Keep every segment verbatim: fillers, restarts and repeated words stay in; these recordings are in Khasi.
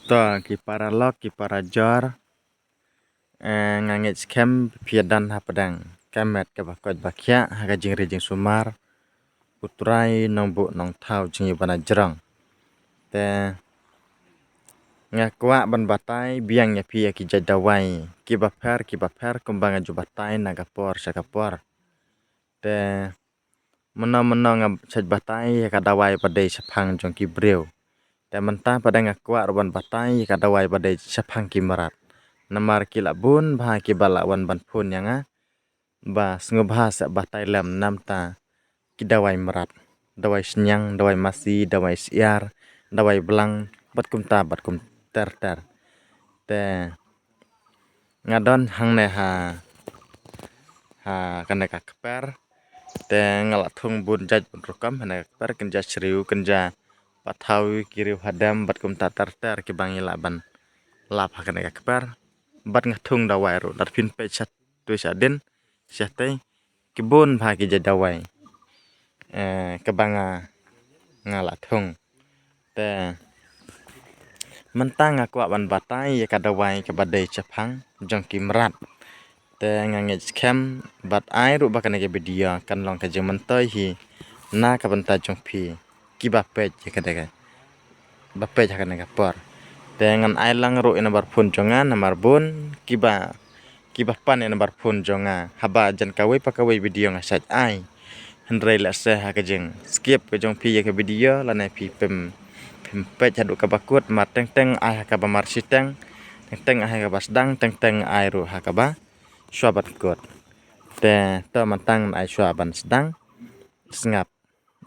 To ki paralok ki parajor, eh, nga ngeit skhem phi ïa don hapdeng ka met kaba koit ba khiah ha ka jingri jingsumar u Trai Nongbuh Nongthaw jingïabna jrong. Te nga kwah ban batai biang ïa phi ïa ki jait dawai kiba pher kiba pher kumba nga ju batai na ka por sha ka por. Te mynno mynno nga sait batai ïa ka dawai ba dei shaphang jong ki briew. Te mynta pat nga kwah ruh ban batai ïa ka dawai ba dei shaphang ki mrad. Namar ki la bun bha kiba la wan ban phone ïa nga ba sngewbha sa batai lem namar ki dawai mrad, dawai sniang, dawai masi, dawai syiar, dawai blang, bad kumta bad kum ter ter. Te nga don hangne ha, ha kane ka kper. Te nga la thung bun jait bun rukom hangne ka kper, kynja shriew, kynja pathaw, ki riew hadem bad kumta ter ter kiba ngi lah ban lap ha kane ka kper. Bad nga thung dawai ruh, lada phin peit sha tu sha dien sha tei, ki bun bha ki jait dawai, eh, kaba nga, nga la thung. Te mynta nga kwah ban batai ïa ka dawai kaba dei shaphang jong ki mrad. Te nga ngeit skhem bad ai ruh ba kane ka video kan long ka jingmyntoi hi na ka bynta jong phi kiba peit ïa kane ka, ba peit ha kane ka por. Te ngan ai lang ruh ïa nambar phone jong nga, namar bun kiba, kiba pan ïa nambar phone jong nga haba jan kawei pa kawei video nga sait ai. Hynrei lehse ha ka jingskip ka jong phi ïa ka video lane phi pym, pym peit haduh kaba kut, mar teng teng ai ha kaba mar shiteng, teng teng ai ha kaba sdang, teng teng ai ruh ha kaba shuwa ban kut. Te to mynta ngan ai shuwa ban sdang. Sngap.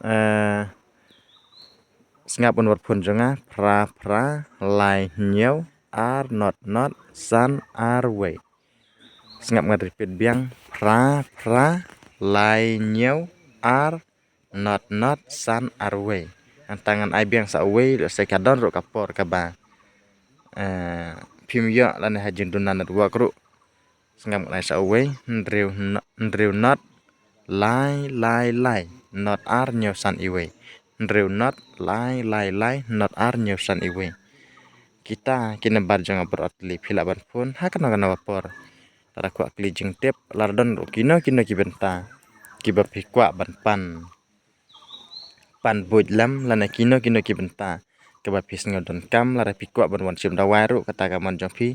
Eh, sngap u nambar phone jong nga, phra phra lai hynñiew ar not not san ar wei. Sngap, ngan repeat biang, phra phra lai hynñiew ar not not san ar wei. Nangta ngan ai biang sa uwei, lehse ka don ruh ka por kaba, eh, phim ïoh lane ha jingduna network ruh. Sngap, ngan ai sa uwei, hynriew no-, hynriew not lai lai lai not ar hynñiew san iwei. Hynriew not lai lai lai not ar hynñiew san iwei. Kita ki nambar jong nga baroh tylli, phi lah ban phone ha kano kano ka por. Lada kwah kylli jingtip, lada don ruh kino kino ki bynta kiba phi kwah ban pan, pan buit lem lane kino kino ki bynta kaba phi sngew donkam, lada phi kwah ban wan shim dawai ruh kata ka mon jong phi,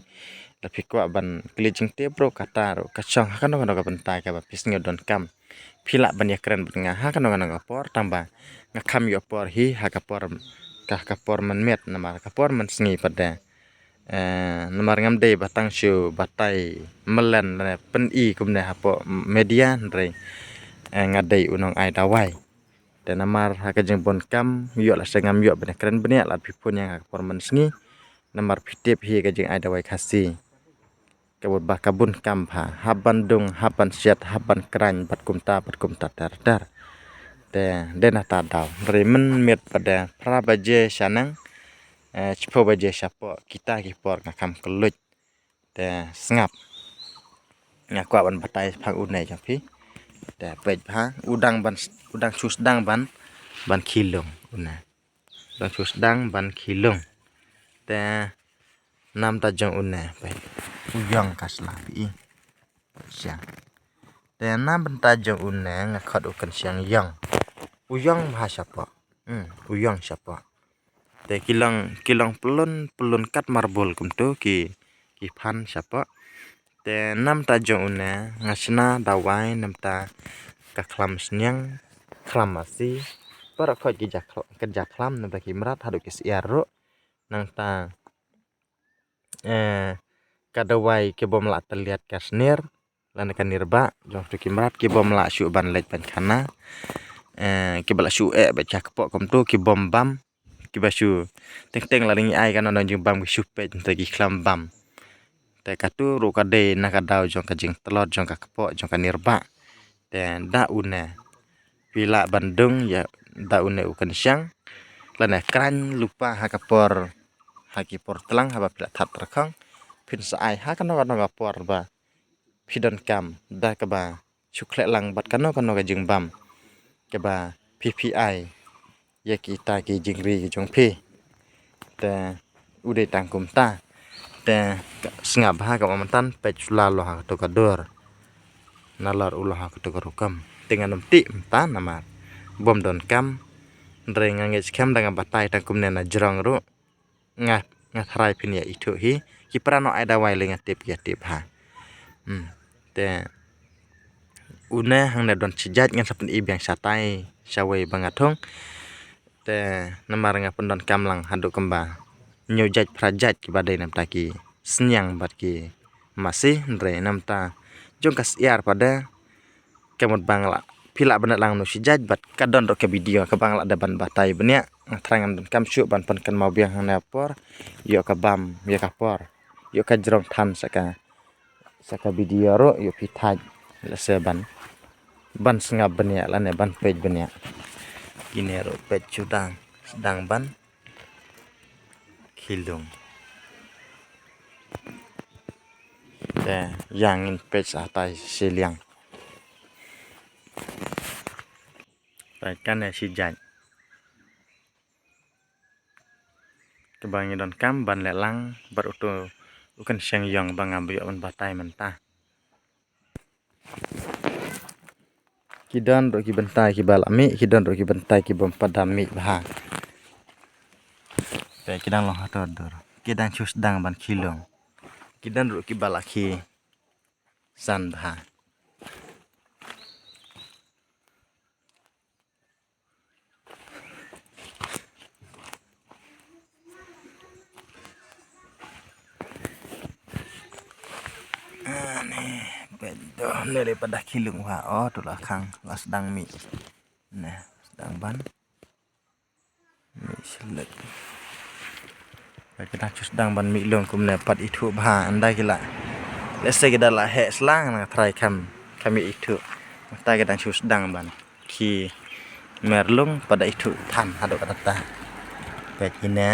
lada phi kwah ban kylli jingtip ruh kata ruh ka shong ha kano kano ka bynta kaba phi sngew donkam. Phi lah ban ïakren bad nga ha kano kano ka por, tangba nga kham ïoh por hi ha ka por, ka, ka por mynmiet namar ka por mynsngi pat de. Eh, namar ngam dei ba tang shu batai mlien lane pyni kumne hapoh media, hynrei, eh, nga dei u nong ai dawai. Te namar ha ka jingbun kam, ïoh lehse ngam ïoh ban ïakren bniah, lada phi phone ïa nga ha ka por mynsngi, namar phi tip hi ka jingai dawai Khasi ka bun ba ka bun kam bha, hap ban dung, hap ban siat, hap ban kren bad kumta bad kumta ter ter. Te dei na ta daw, hynrei mynmiet pat de phra baje shaneng, eh, shiphew baje shapoh, kita ki por nga kham kylluid. Te sngap, nga kwah ban batai shaphang une jong phi. Te peit bha, u dang ban, u dang shu sdang ban, ban khie lung une. U dang shu sdang ban khie lung. Te namta jong une, peit, u ïong ka sla phi i. Sha. Te namta jong une nga khot u kynshiang ïong. U ïong bha shapoh. Hmm, u ïong shapoh. Te ki long, ki long pyllun, pyllun kat marbul kumto ki, ki phan shapoh. Te namta jong une nga shna dawai namta ka khlam sniang, khlam masi, baroh khoit ki ja khla-, ki ja khlam namta ki mrad haduh ki syiar ruh. Nangta, eh, ka dawai ki bym lah tylliat ka snier lane ka nirbah, jong tu ki mrad ki bym lah shuh ban leit ban khana. Eh, kiba lah shuh eh bad ka kpoh kumtu ki bym bam, kiba shu teng teng lada ngi ai kano kano jingbam ki shu peit te ki khlam bam. Te katu ruh ka dei na ka daw jong ka jingtlot jong ka kpoh jong ka nirbah. Te da une phi lah ban dung ïa da une u kynshiang lane kren lypa ha ka por, ha ki por tlang haba phi la thad tyrkhong, phin sa ai ha kano kano ka por ba phi donkam da kaba shu khleh lang bad kano kano ka jingbam kaba phi phi ai ïa kita ki jingri ki jong phi. Te u dei tang kumta. Te sngap bha ka mynta peit sula lo ha kato ka dur. Nalor u lo ha kato ka rukom. Te ngan ym tih mynta namar bym don kam. Hynrei nga ngeit skhem da nga batai tang kumne na jrong ruh. Nga, nga thrai phin ïa ithuh hi. Ki para noh ai dawai lei nga tip ïa tip ha. Hmm. Te une hangne don shi jait ngan sa pyn-i biang shatai shawei ba nga thung. Te namar nga pyndonkam lang haduh kumba hynñiew jait phra jait kiba dei namta ki sniang bad ki masi, hynrei namta jong ka syiar pat de ka mut ba nga lah phi lah ban lang noh shi jait bad ka don ruh ka video kaba nga lah da ban batai bniah. Nga thrang ngan donkam shuh ban pynkynmaw biang hangne por ïoh ka bam ïoh ka por ïoh ka jrong than sa ka sa ka video ruh ïoh phi thait lehse ban ban sngap bniah lane ban peit bniah. Kine ruh peit shu dang sdang ban khilung. Te ïa ngin peit sa tai shiliang. Tai kane shi jait. Kaba ngi donkam ban leh lang bad uto u kynsheng ïong ba nga ba ïoh ban batai mynta. Ki don ruh ki bynta kiba la mih, ki don ruh ki bynta ki bym pat da mih bha. Te ki dang long hato dur. Ki dang shu sdang ban khilung. Ki don ruh kiba la khi san bha. Ani peit doh ne dei pat da khilung ha. Oh, tu la khang la sdang mih. Ne sdang ban mih shlek. Ki dang shu sdang ban mih lung kumne pat ithuh bha ynda ki la. Lehse ki da la heh sla nga trai kham kham ïa ithuh. Mynta ki dang shu sdang ban khi mer lung pat da ithuh than haduh katta. Peit kine.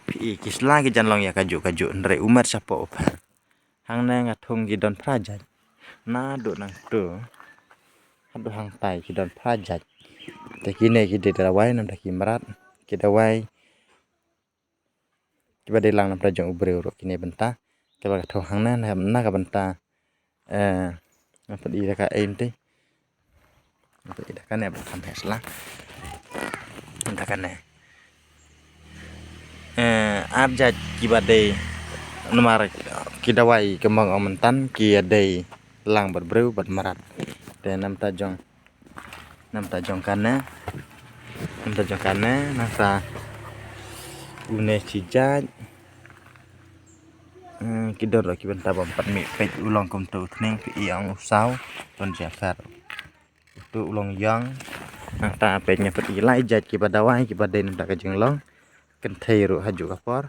Phi i ki sla ki jan long ïa kajuh kajuh hynrei u mer shapoh u pher. Hangne nga thung ki don phra jait. Naduh nangtu haduh hangtai ki don phra jait. Te kine ki dei dawai namar ki mrad ki dawai kiba dei lang namar jong u briew ruh kine bynta. Kaba ka thung hangne na ka bynta. Eh, nga pyndonkam ei nti. Nga pyndonkam kane ba kham heh sla. Pyndonkam kane. Eh, ar jait kiba dei namar ki dawai ki mong ong mynta ki ïa dei lang bad briew bad mrad. Te namta jong namta jong kane namta jong kane namta une shi jait. Hmm, ki don ruh ki bynta bym pat mih peit u long kumto u thneng phi i ong u saw. Ton jafar uto u long ïong. Nangta peit nga peit i lai jait kiba dawai kiba dei namta ka jinglong kynthei ruh hajuh ka por.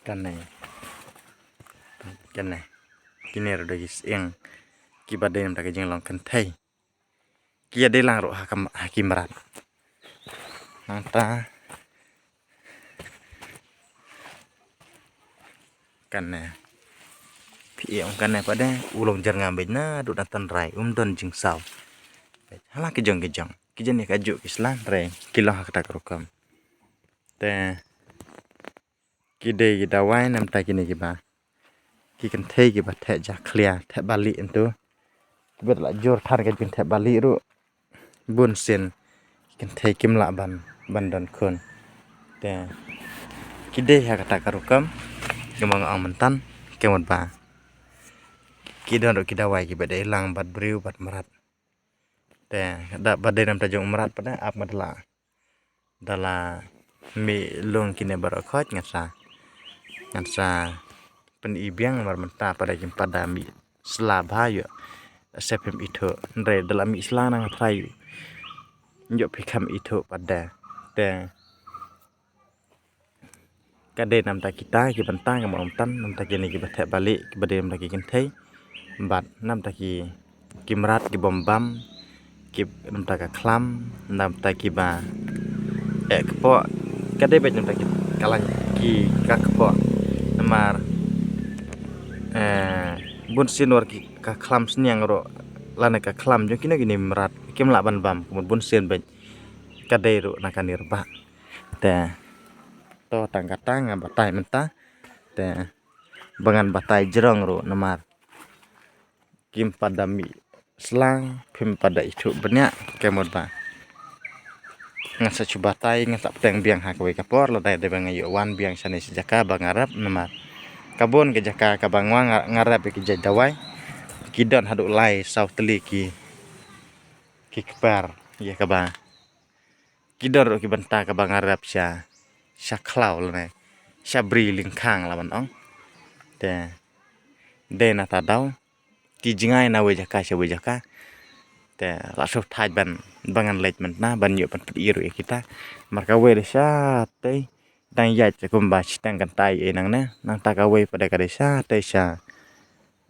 Kane kane kine ruh da ki sying kiba dei namta ka jinglong kynthei. Ki ïa dei lang ruh ha ki mrad. Nangta kane phi ïa ong kane pat de u long jyrngam beit naduh na tynrai um don jingsaw. Hala ki jong ki jong ki jong ïa kajuh ki sla hynrei ki long ha kata ka rukom. Te ki dei ki dawai namta kine kiba ki kynthei kiba theh jakhlia theh bali ntu kiba la jur than ka jingtheh bali ruh bun sien ki kynthei kim lah ban ban don khun. Te ki dei ha kata ka rukom ki mong ong mynta ki mut ba ki don ruh ki dawai kiba dei lang bad briew bad mrad. Te da ba dei namta jong mrad pat ap ma da la da la mih lung kine baroh khoit ngan sa ngan sa pyn-i biang mar mynta pat da kim pat da mih sla bha ïoh. Sep him ithuh hynrei da la mih sla nang thrai ïoh phi kham ithuh pat da. Te ka dei namta kita ki bynta ka mrad namta kine kiba theh bali kiba dei namta ki kynthei bad namta ki ki mrad ki bom bam ki namta ka khlam namta kiba eh kpoh ka dei bad namta ki kalang ki ka kpoh namar eh bun sinor ki ka khlam sniang ruh lane ka khlam jong kino kine mrad kim lah ban bam kumut bun sien bad ka dei ruh na ka nirba. Te to tang kata nga batai mynta. Te ba ngan batai jrong ruh namar kim pat da mih slang, phim pat da ithuh bniah, ka mut ba ngan sa shu batai, ngan sa pteng biang ha kawei ka por, lada dei ba nga ïoh wan biang shane sha jaka ba nga rep namar ka bun ka jaka kaba nga, nga rep ïa ki jait dawai ki don haduh lai saw tylli ki, ki kper ïa kaba ki don ruh ki bynta kaba nga rep sha, sha khlaw lane sha bri lyngkhang lah ban ong. Te dei na ta daw ki jngai na wei jaka sha wei jaka. Te la shu thait ban, ba ngan leit mynta ban ïoh ban pyni ruh ïa kita. Mar kawei dei sha tei dang ïaid kumba shiteng kyntai ei nangne, nangta kawei pat dei ka dei sha tei sha,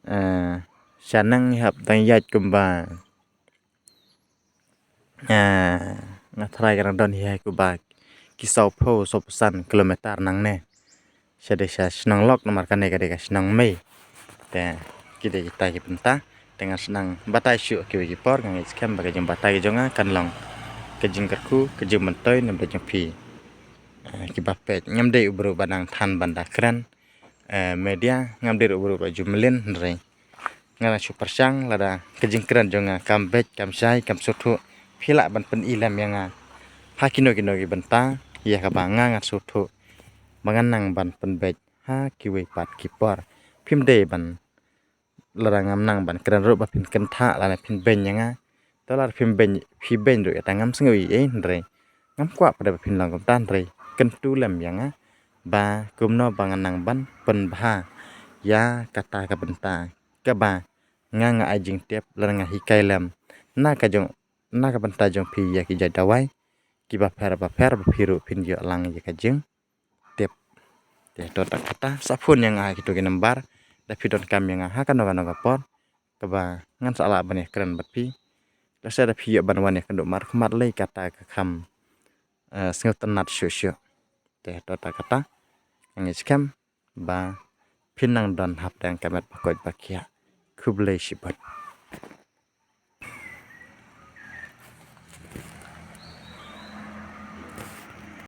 eh, sha nang hap dang ïaid kumba, eh, nga tharai ka dang don hi kumba ki sawphew sawphew san kilometer nangne. Sha dei sha shnong Lok namar kane ka dei ka shnong Mei. Te ki dei kita ki bynta. Te ngan sa nang batai shuh kiwei ki por, nga ngeit skhem ba ka jingbatai ka jong nga kan long ka jingkyrkhu, ka jingmyntoi na bynta jong phi. Eh, kiba peit, ngam dei u briew ba nang than ban da kren, eh, media, ngam dei u briew ba ju mlien hynrei nga nang shu pyrshang lada ka jingkren jong nga kam beit, kam shai, kam sngewthuh, phi lah ban pyni lem ïa nga ha kino kino ki bynta ïa kaba nga ngan sngewthuh ba ngan nang ban pynbeit ha kiwei pat ki por. Phim dei ban, lada ngam nang ban kren ruh ba phin kynthah lane phin beiñ ïa nga. Te lada phim beiñ, phi beiñ ruh ïa ta ngam sngew ei ei hynrei ngam kwah pat ba phin long kumta hynrei kyntu lem ïa nga ba kumno ba ngan nang ban pynbha ïa kata ka bynta kaba nga, nga ai jingtip lane nga hikai lem na ka jong, na ka bynta jong phi ïa ki jait dawai kiba pher ba pher ba phi ruh phin ïoh lang ïa ka jingtip. Te to ta kata sa phone ïa nga ha kito ki number da phi donkam ïa nga ha kano kano ka por kaba ngan sa lah ban ïa kren bad phi. Lehse da phi ïoh ban wan ïa kynduh markhmat lei kata ka kham, eh, sngewtynnat shuh shuh. Te to ta kata nga ngeit skhem ba phin nang don hapdeng ka met ba koit ba khiah. Khublei shibun.